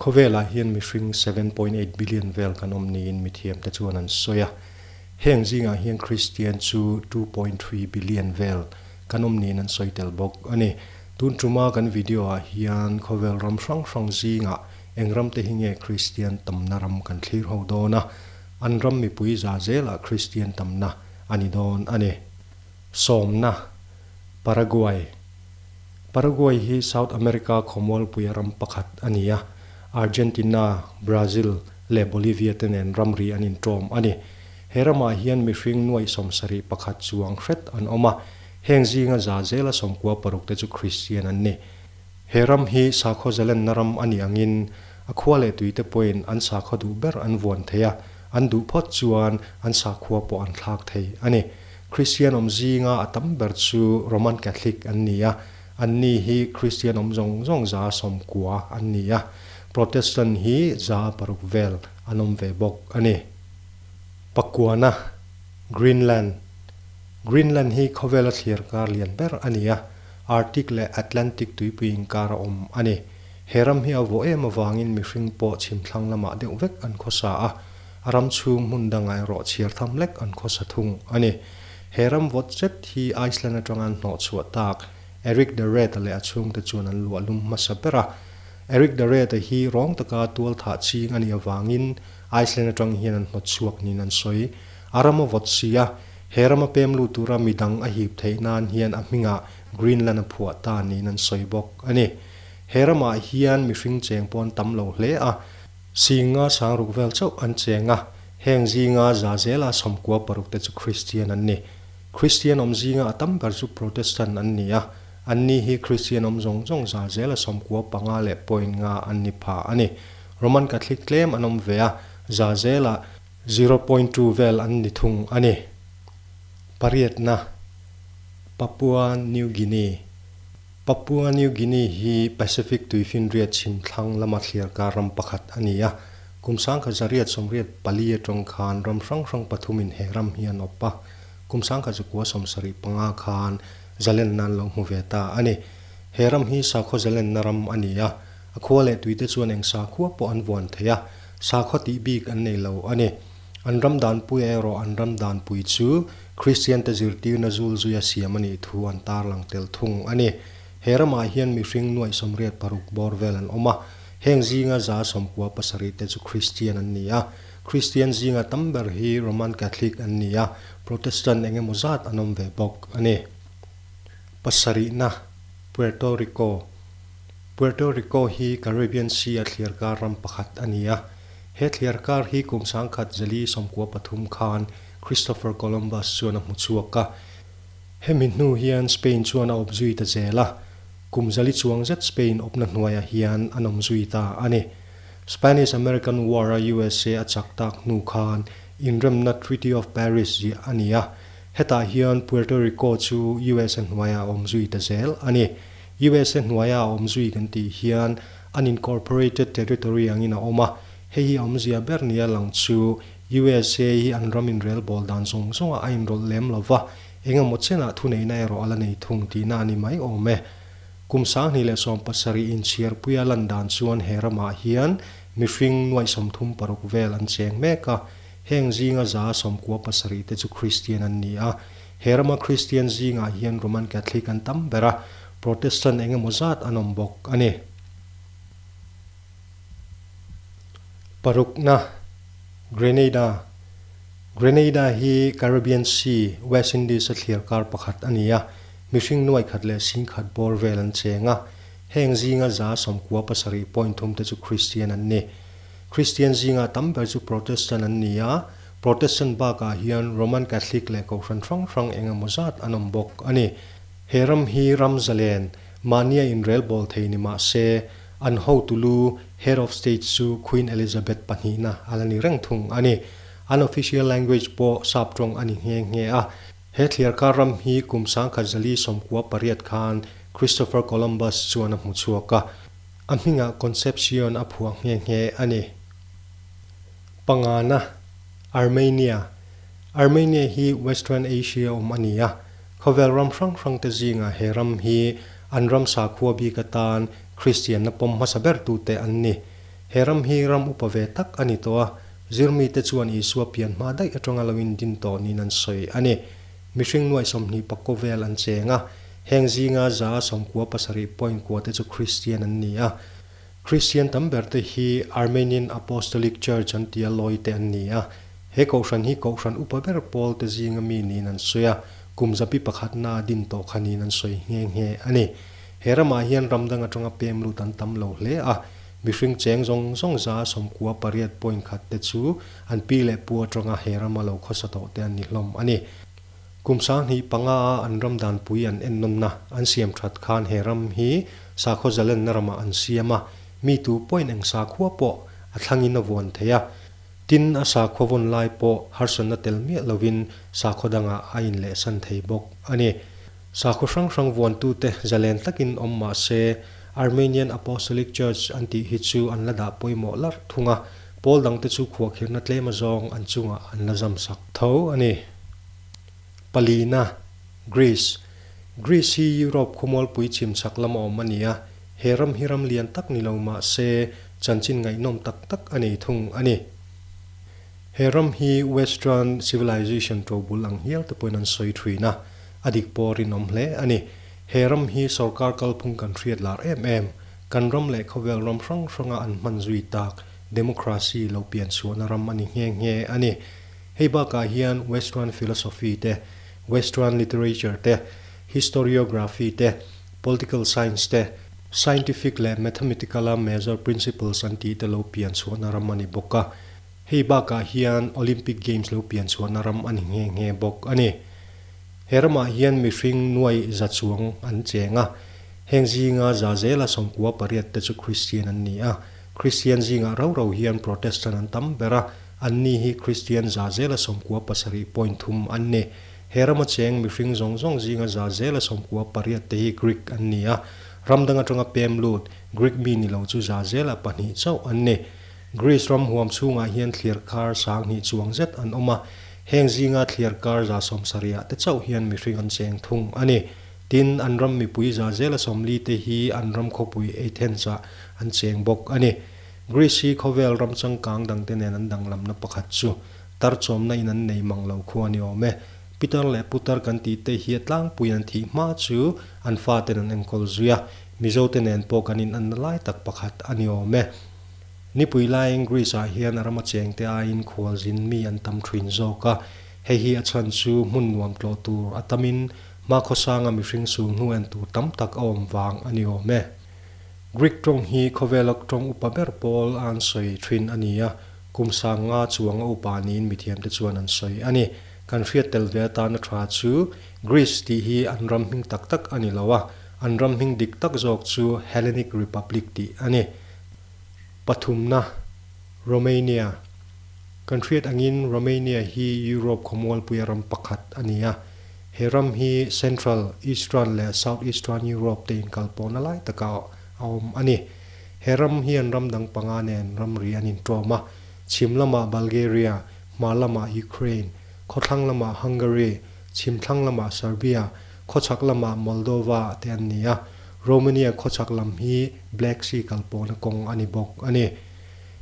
Khawvelah hian mihring 7.8 billion vel kan awm niin mithiamte chuan an sawi a. Heng zingah hian Kristian chu 2.3 billion vel kan awm niin an sawi tel bawk a ni. Tun tuma kan video ah hian khawvel ram hrang hrang zingah eng ram te hi nge Kristian tamna ram kan thlir ho dawn a, an ram mipui za zelah Kristian tamna a ni dawn a ni. Sawmna, Paraguay Paraguay hi South America khawmualpuia ram pakhat a ni a, Argentina, Brazil leh Bolivia te nen ramri an inṭawm a ni. He ramah hian mihring nuaih 71 chuang hret an awm a, heng zinga za zela 96 te chu Kristian an ni. He ram hi sakhaw zalenna ram a nih angin a khua leh tuite pawhin an sakhaw duh ber an vuan thei a, an duh phawt chuan an sakhua pawh an thlak thei a ni. Kristian awm zinga a tam ber chu Roman Catholic an ni a, anni hi Kristian awm zawng zawng 90 an ni a, Protestant hi 6% vel an awm ve bawk a ni. Pakuana, Greenland, Greenland hi khawvela thlir kar lian ber a ni a, Arctic leh Atlantic tuipui inkar a awm a ni. He ram hi a vawh em avangin mihring pawh chhimthlang lamah deuh vek an khawsa a, a ram chhung hmun dangah erawh chhiar tham lek an khawsa thung a ni. He ram vawt zet hi Iceland atanga an hnawh chhuah tak Erik the Red-a leh a chhungte chuan an luah lum hmasa ber a. Erik the Red-a hi rawng taka tual thah ching a nih avangin Iceland atang hian an hnawt chhuak niin an sawi. A ram a vawt si a, he rama pem lut tura midang a hip theih nan hian a hmingah Greenland a phuah ta niin an sawi bawk a ni. He ramah hian mihring cheng pawh an tam lo hle a, Singa sangruk vel chauh an cheng a, heng zinga za zela 96 te chu Kristian an ni. Kristian awm zinga a tam ber chu Protestant an ni a, anni hi Kristian awm zawng zawng za zela 95 leh point nga an ni pha a ni. Roman Catholic tlem an awm ve a, za zela 0.2 vel an ni thung a ni. Pariatna, Papua New Guinea Papua New Guinea hi Pacific tuifinriat chhim thlang lama thliar kar ram pakhat a ni a. Kum 1984 atang khan ram hrang hrang pathumin he ram hi an awp a. Kum 1975 khan zalenna an lo hmu ve ta a ni. He ram hi sakhaw zalenna ram a ni a. A khua leh tuite chuan eng sakhua pawh an vuan thei a, sakhaw tih bik an nei lo a ni. An ram danpui erawh an ram danpui chu Kristiante zirtirna zul zuia siam a nih thu an tarlang tel thung a ni. He ramah hian mihring nuaih 86 bawr vel an awm a, heng zinga 97 te chu Kristian an ni a. Kristian zinga tam ber hi Roman Catholic an ni a, Protestant eng emaw zat an awm ve bawk a ni. Pasarihna, Puerto Rico Puerto Rico hi Caribbean Sea a thliar kar ram pakhat a ni a. He thliar kar hi kum 1093 khan Christopher Columbus chuan a hmu chhuak a. Hemi hnu hian Spain chuan a awp zui ta zel a, kum zali chuang zet Spain awpna hnuaiah hian an awm zui ta a ni. Spanish-American War a USA a chak tak hnu khan inremna Treaty of Paris ziah a ni a, hetah hian Puerto Rico chu USA hnuaiah a awm zui ta zel a ni. USA hnuaia a awm zui kan tih hian unincorporated territory angin a awm a, hei hi a awmzia ber nia lang chu USA hi an ram inrel bawl dan zawng zawngah a inrawlh lem lo va, eng emaw chenah thuneihna erawh a la nei thung tihna a ni mai awm e. Kum 2017 inchhiarpuia lan dan chuan he ramah hian mihring nuaih 36 vel an cheng mek a, heng zinga 97 te chu Kristian an ni a, He rama Kristian zingah hian Roman Catholic an tam ber a, Protestant eng emaw zat an awm bawk a ni. Parukna, Grenada Grenada hi Caribbean Sea, West Indies a thliar kar pakhat a ni a, mihring nuaih khat leh sing khat bawr vel an cheng a, heng zinga 97 point thum te chu Kristian an ni. Kristian zinga tam ber chu Protestant an ni a, Protestant bakah hian Roman Catholic leh kohhran hrang hrang eng emaw zat an awm bawk a ni. He ram hi ram zalen, mahnia inrel bawl thei ni mah se, an hotu lu, Head of State, chu Queen Elizabeth pahnihna a la ni reng thung a ni. An official language pawh sap tawng a ni nghe nghe a. He thliarkar ram hi kum 1498 khan Christopher Columbus chuan a hmu chhuak a, a hmingah Concepcion a phuah nghe nghe a ni. Pangana, Armenia Armenia hi Western Asia awm a ni a, khawvel ram hrang hrang te zingah he ram hi an ram sakhua bik atan Kristianna pawm hmasa ber tute an ni. He ram hi ram upa ve tak a ni tawh a, zirmite chuan Isua pian hma daih atanga lo indin tawh niin an sawi a ni. Mihring nuaih 20 pakkaw vel an cheng a, heng zinga 97 point kua te chu Kristian an ni a. Kristian tam ber te hi Armenian Apostolic Church an tia lawi te an ni a. He kohhran hi kohhran upa ber pawl te zinga mi niin an sawi a, kum zapi pakhatna a din tawh kha niin an sawi nghe nghe a ni. He ramah hian ram dang atanga pem lut an tam lo hle a, mihring cheng zawng zawng 98 point khat te chu an pi leh pu atanga he rama lo khawsa tawh te an ni hlawm a ni. Kum 2005 a an ram danpui an ennawnna an siam that khan he ram hi sakhaw zalenna ramah an siam a, mi tu pawhin eng sakhua pawh a thlangin a vuan thei a. Tin, a sakhua vawn lai pawh harsatna tel miah lovin sakhaw dangah a inlehsan thei bawk a ni. Sakhaw hrang hrang vuantute zalen takin awm mah se, Armenian Apostolic Church an tih hi chu an la dah pawimawh larh thung a, pawl dangte chu khuahkhirhna tlem azawng an chungah an la zam sak tho a ni. Palina, Greece. Greece hi Europe khawmualpui chhim chhak lama awm a ni a, he ram hi ram lian tak ni lo mah se chanchin ngaihnawm tak tak a nei thung a ni. He ram hi Western civilization ṭobul ang hial te pawhin an sawi ṭhin a, a dik pawh rinawm hle a ni. He ram hi sorkar kalphung kan hriat lar em em, kan ram leh khawvel ram hrang hranga an hman zui tak democracy lo pian chhuahna ram a ni nghe nghe a ni. Hei bakah hian Western philosophy te, Western literature te, historiography te, political science te, scientific leh mathematical-a major principles an tih te lo pian chhuahna ram a ni bawk a. Hei bakah hian Olympic Games lo pian chhuahna ram a ni nghe nghe bawk a ni. He ramah hian mihring nuai za chuang an cheng a, heng zinga za zela 98 te chu Kristian an ni a. Kristian zingah rau rau hian Protestant an tam ber a, anni hi Kristian za zela 97 point thum an ni. He rama cheng mihring zawng zawng zinga za zela 98 te hi Greek an ni a, ram dang atanga pem lut Greek mi ni lo chu za zela pahnih chauh an ni. Greece ram huam chhungah hian thliar kar 2000 chuang zet an awm a, heng zinga thliar kar 70% te chauh hian mihring an cheng thung a ni. Tin, an ram mipui za zela 40 te hi an ram khawpui Athens-ah an cheng bawk a ni. Greece hi khawvel ram changkang dangte nen an danglamna pakhat chu tar chawmna in an nei mang lo khu a ni awm e. Pitar leh putar kan tih te hi a tlangpui an thih hma chu an faten an enkawl zui a, Mizote nen pawh kan inanna lai tak pakhat a ni awm e. Nipui laiin Greece-ah hian a rama chengte aiin khualzin mi an tam thin zawk a, hei hi a chhan chu hmun nuam tlawh tur a tamin hmakhawsanga mihring sul hnu en tur tam tak a awm vang a ni awm e. Greek tawng hi khawvela tawng upa ber pawl a an sawi thin a ni a, kum 5000 chuang a upa niin mithiamte chuan an sawi a ni. Kan hriat tel ve atana tha chu Greece tih hi an ram hming tak tak a ni lo a, an ram hming dik tak zawk chu Hellenic Republic tih a ni. Pathumna, Romania. Kan hriat angin Romania hi Europe khawmualpuia ram pakhat a ni a. He ram hi Central, Eastern leh South Eastern Europe te inkalpawhna lai takah a awm a ni. He ram hian ram dang panga nen ramri an inṭawm a, chhim lamah Bulgaria, hmar lamah Ukraine, khawthlang lamah Hungary, chhimthlang lamah Serbia, khawchhak lamah Moldova te an ni a. Romania khawchhak lam hi Black Sea kalpawhna kawng a ni bawk a ni.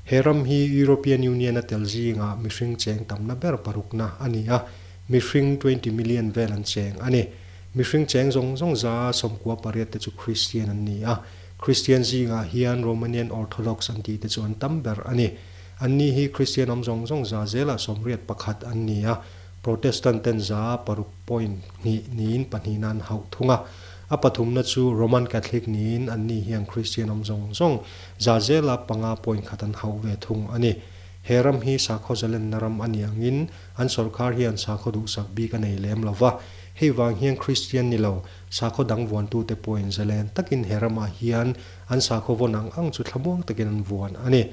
He ram hi European Union a tel zingah mihring cheng tamna ber parukna a ni a, mihring 20 million vel an cheng a ni. Mihring cheng zawng zawng 98% te chu Kristian an ni a, Kristian zingah hian Romanian Orthodox an tih te chu an tam ber a ni. Anni hi Kristian awm zawng zawng 81% an ni a, Protestant ten 6 point hnih niin pahnihna an hauh thung a. A pathumna chu Roman Catholic niin anni hian Kristian awm zawng zawng 5% point khat an hauh ve thung a ni. He ram hi sakhaw zalenna ram a nih angin an sorkar hian sakhaw duhsak bik a nei lem lo va. Hei vang hian Kristian ni lo, sakhaw dang vuantute pawhin zalen takin he ramah hian an sakhaw vawn ang ang chu thlamuang takin an vuan a ni.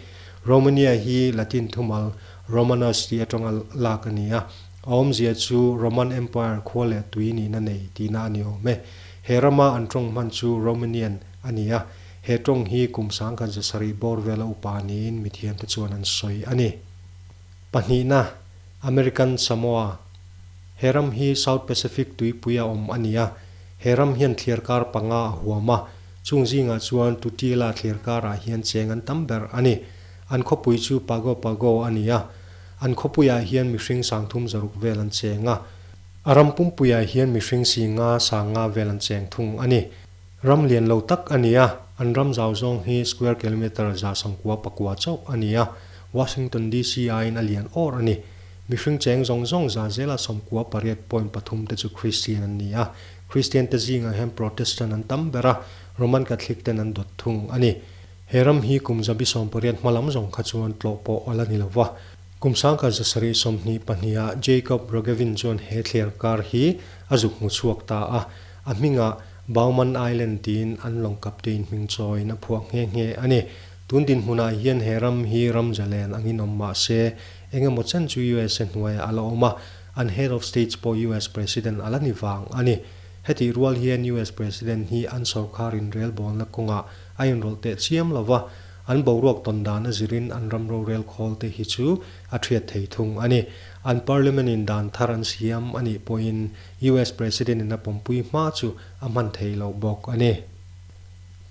Romania hi Latin thumal Romanus tih atanga lak a ni a. A awmzia chu Roman Empire khua leh tui nihna nei tihna a ni awm e. He rama an tawng hman chu Romanian a ni a, he tawng hi kum 1700 bawr vela upa niin mithiamte chuan an sawi a ni. Pahnihna, American Samoa. He ram hi South Pacific tuipui a awm a ni a, he ram hian thliarkar panga a huam a, chung zingah chuan Tutila thliarkarah hian cheng an tam ber a ni. An khawpui chu Pago Pago a ni a. An khawpuiah hian mihring sangthum zaruk vel an cheng a. A ram pumpuiah hian mihring si nga sang nga vel an cheng thung a ni. Ram lian lo tak a ni a, an ram zau zawng hi square kilometre 99 chauh a ni a, Washington DC aiin a lian awr a ni. Mihring cheng zawng zawng za zela 98.3 te chu Kristian an ni a, Kristian te zingah hian Protestant an tam ber a, Roman Catholic ten an dawt thung a ni. He ram hi kum 180 hma lam zawng kha chuan tlawh pawh a la ni lo va. Kum 1722 ah Jacob Roggeveen chuan he thliar kar hi a zuk hmu chhuak ta a, a hmingah Bauman Island tiin an lawng captain hming chawiin a phuah nghe nghe a ni. Tun dinhmunah hian he ram hi ram zalen angin awm mah se, eng emaw chen chu USA hnuaiah a la awm a, an head of states pawh US President a la ni vang a ni. Hetih rual hian US President hi an sorkar inrelbawlna kawngah a inrawlh teh chiam lo va, an boruak tawn dan a zirin an ram rorel khawl te hi chu a thiat thei thung a ni. An Parliament in dan thar an siam a nih pawhin US President in a pawmpui hma chu a hman thei lo bawk a ni.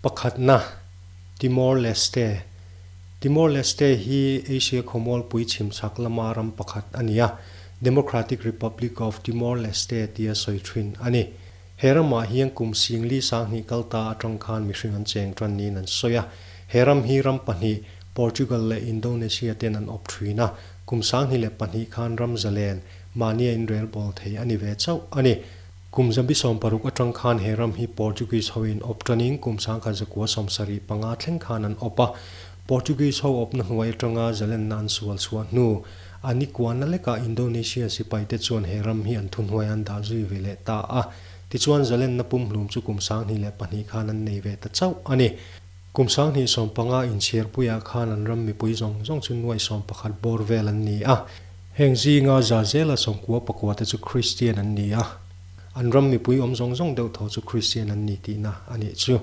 Pakhatna, Timor-Leste Timor-Leste hi Asia khawmualpui chhimchhak lama ram pakhat a ni a, Democratic Republic of Timor-Leste tia sawi thin a ni. He ramah hian kum singli sanghnih kal ta atang khan mihring an cheng tan niin an sawi a. He ram hi ram pahnih, Portugal leh Indonesia ten an awp thin a. Kum 2002 khan ram zalen, mahnia inrel bawl thei a ni ve chauh a ni. Kum 160 atang khan he ram hi Portuguese hoin awp tanin kum 1975 thleng khan an awp a. Portuguese ho awpna hnuai atanga zalenna an sual chhuah hnu, a ni kuana lekah Indonesia sipaite chuan he ram hi an thuhnuai an dah zui ve leh ta a. Tichuan zalenna pumhlum chu kum 2002 khan an nei ve ta chauh a ni. Kum 2015 inchhiarpuiah khan an ram mipui zawng zawng chu nuai 11 bawr vel an ni a. Heng zinga za zela 99 te chu Kristian an ni a. An ram mipui awm zawng zawng deuh tho chu Kristian an ni tihna a nih chu.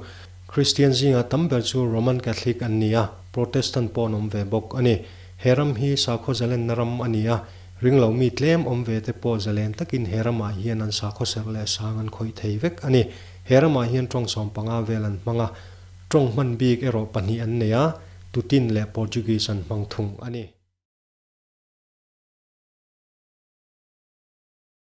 Kristian zinga tam ber chu Roman Catholic an ni a, Protestant pawh an awm ve bawk a ni. He ram hi sakhaw zalenna ram a ni a, ringlo mi tlem awm ve te pawh zalen takin he ramah hian an sakhaw serh leh sang an khawih thei vek a ni. He ramah hian tawng 15 vel an hmang a, tawng hman bik erawh pahnih an nei a, Tutin leh Portuguese an hmang thung a ni.